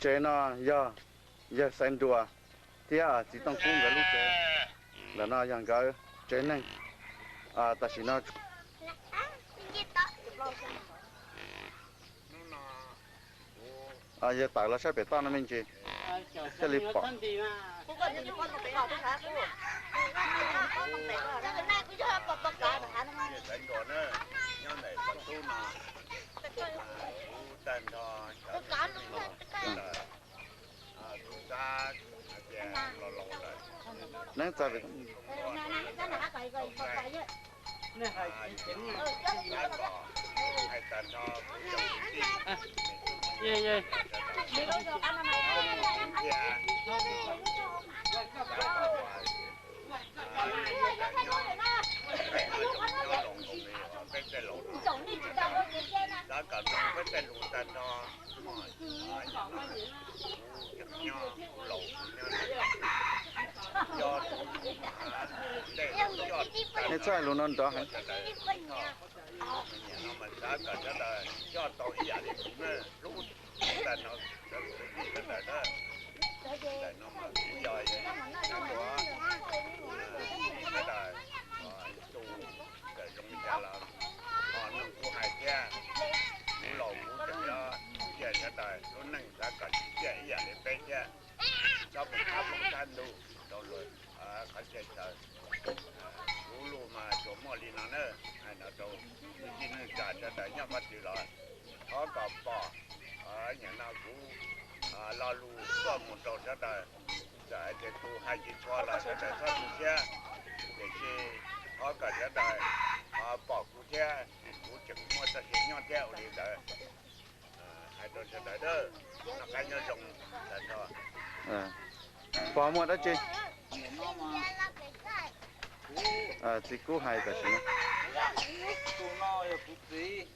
Tsev no yog yawg Xaiv Nruas thiab txiv Tooj Kub nkawd lub tsev. Ntawm no yog nkawd tsev neeg. Tam sim no yawg tawm los saib pem toj no me ntsis thiaj li pom. Neeb txais pem Nej txhob hais lus no nrov heev. Kuv laus kuv tseem yuav cia sawv daws lub neej xav kom tsim txiaj ib yam li peb thiab. Txhob mus thab plaub thab ntug rau luag qhov chaw chaw. Kuv lus mas tsuas muaj li no na, hais no rau kwv tij neej tsa sawv daws nyob qhov twg los thov kom pom. Nim no kuv lo lus tuaj mus rau sawv daws, txawm hais tias tus hais tsis tshua los sawv daws txhob tu siab, tiam sis thov kom sawv daws pom kuv thiab, kuv tseem muaj txoj sia nyob thiab ua li ntawd. Hais rau sawv daws, noj qab nyob zoo tag nrho. Pog muaj dab tsi? Txiv Kub hais tam sim no. Tus no yog kuv txiv,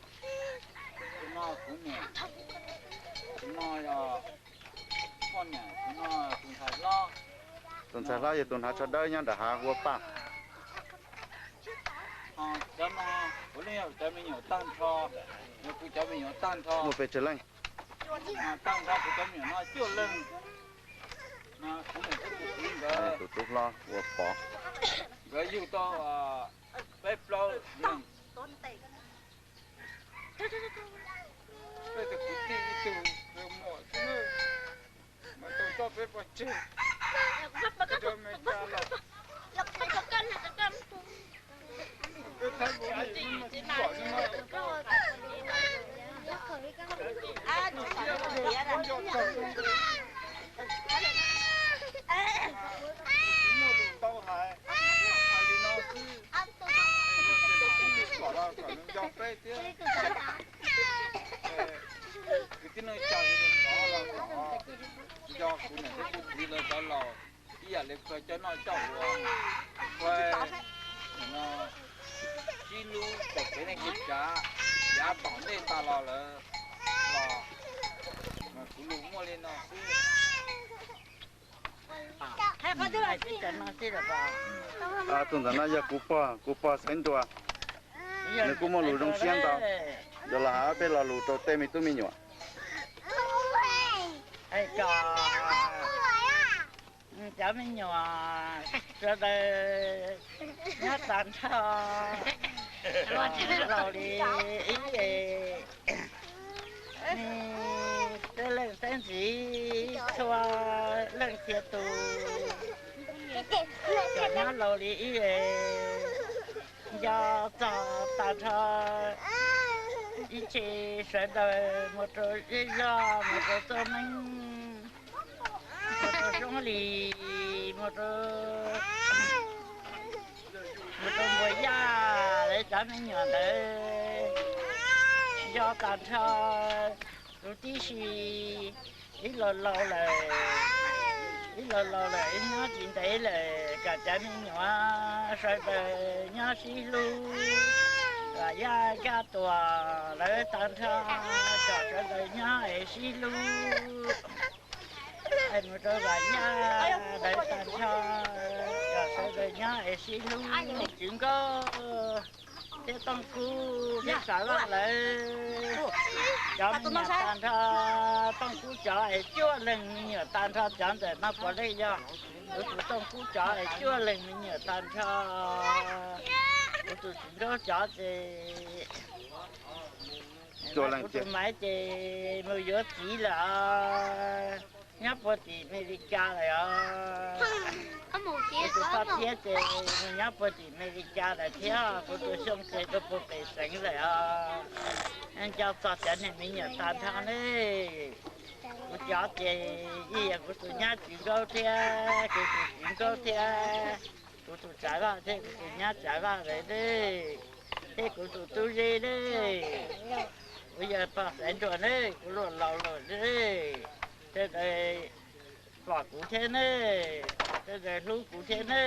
tus no kuv niam, tus no yog poj niam, tus no tus ntxhais hlob. Tus ntxhais hlob yog tus hnav tsho dawb nyob nram hav ua paj. Cov no kuv leej yog cov me nyuam tag nrho, yog kuv cov me nyuam tag nrho. Muaj pes tsawg leej? Tag nrho kuv cov me nyuam no cuaj leej. Kuv niam thiab kuv txiv nkawd, tus tub hlob ua pov, nkawd yug tau peb plaub leej. Peb tus kwv tij ib tug muam xwb, mas tau tso peb pov tseg. Cov me tsa los, peb thaib npaum li no mas tsis pom li no. Nco txog kuv muaj lus tau hais, hais li no xwb. Pom los kom nco peb thiab. Kwv tij neej tsa sawv daws los kom nco kuv niam thiab kuv txiv lawv cov laus ib yam li koj coj noj coj ua. Koj sib hlub pom kev neej kev tsav, yav tom ntej tas los lawm los, mas kuv lus muaj li no xwb. Tus ntawm no yog kuv pog, kuv pog Xaiv Nruas, nws kuj muaj lus zoo siab ntau, yuav los hais ob peb lo lus rau tej me tub me nyuam. Cov me nyuam sawv daws nyob tag nrho, laus li ib es, nej tej leej tej ntxiv txhua leej txhia tus, cov nyob laus li ib es, nco txog tag nrho ib tse sawv daws mus rau zej zog, mus rau txoj neeb, mus rau Soob Lis, mus rau, mus rau Npua Yaj, lawv cov me nyuam ntawd nco tag nrho. Tus tib si ib los laus lawm, ib los laus lawm ib nyob tsis ntev lawm, kom cov me nyuam sawv daws nyob sib hlub. Vam Yaj Kaj Tuam lawv tag nrho, kom sawv daws nyob es sib hlub. Es mus rau Vam Yaj lawv tag nrho, kom sawv daws nyob es sib hlub. Tswv Nkauj thiab Tooj Kub thiab Xav Vaj lawv cov me nyuam tag nrho. Tooj Kub cov es cuaj leeg me nyuam tag nrho, cov ntawm no puav leej yog kuv tus Tooj Kub cov es cuaj leeg me nyuam tag nrho. Kuv tus txiv Nraug cov ces, kuv tus Maiv ces mus yuav txiv lawm, nyob puag tim Mes Lis Kas lawm os. Kuv tus Paj Thiab ces mus nyob puag tim Mes Lis Kas lawm thiab, kuv tus Xyooj ces rau puag pem xeev lawm os. Nco txog cov niag me nyuam tag nrho ne. Kuv cov ces ib yam kuv tus nyab Txiv Nraug thiab kuv tus Txiv Nraub thiab kuv tus Tsav Vaj thiab kuv tus nyab Tsav Vaj lawm ne, thiab kuv tus tub Zeb ne. Kuv yog pog Xaiv Nruas ne, kuv luaj laus lawm ne. Sawv daws pom kuv thiab ne, sawv daws hlub kuv thiab ne.